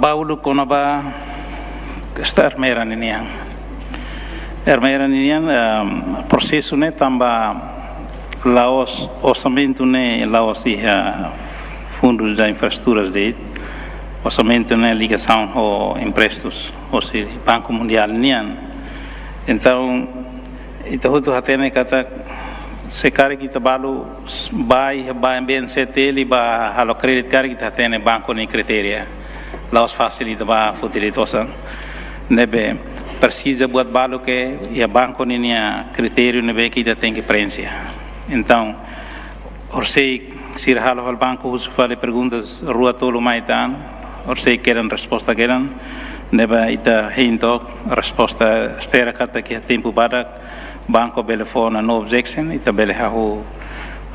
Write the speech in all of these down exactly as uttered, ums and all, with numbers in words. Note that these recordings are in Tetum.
Ba uluk kona-ba kestaun Ermera ninian. Ermera ninian, em, prosesu ne'e tanba la'ós orsamentu ne'e la'ós iha fundu infraestruturas de'it. Orsamentu ne'e ligasaun ho empréstimus hosi Banku Mundiál nian. Entaun, ita hotu hatene katak se karik ita balu s-, ba iha, ba B N C T L ba halo kréditu, karik ita hatene banku nia kritéria. La'ós fasil ita ba foti de'it osan. Ne'ebé presiza buat balu ke iha banku ninia kritériu ne'ebé ke ita tenke preenxe. Entaun, horisehik sira halo halo banku husu fali perguntas rua tolu mai tan, horisehik kedan resposta kedan, ne'ebé ita hein took resposta, espera katak iha tempu badak banku bele fó ona no objection, ita bele hahú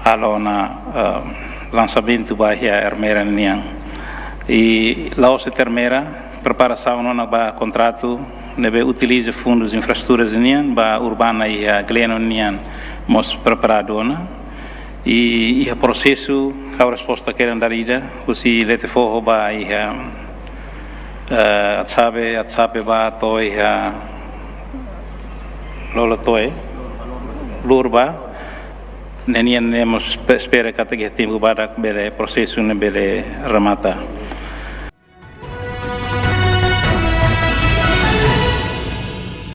halo ona, eh, lansamentu ba iha Ermera nian. I la'ós de'it Ermera, preparasaun ona ba kontratu ne'ebé utiliza fundus infraestruturas nian ba urbana iha Gleno nian mós preparadu ona. I iha prosesu, ha'u resposta kedan dala ida, husi Letefoho ba iha, eh, Atsabe, Atsabe ba to'o iha Lolotoe, Lurba, ninian ne'e mós espe-, espera katak iha tempu badak bele prosesu ne'e bele remata.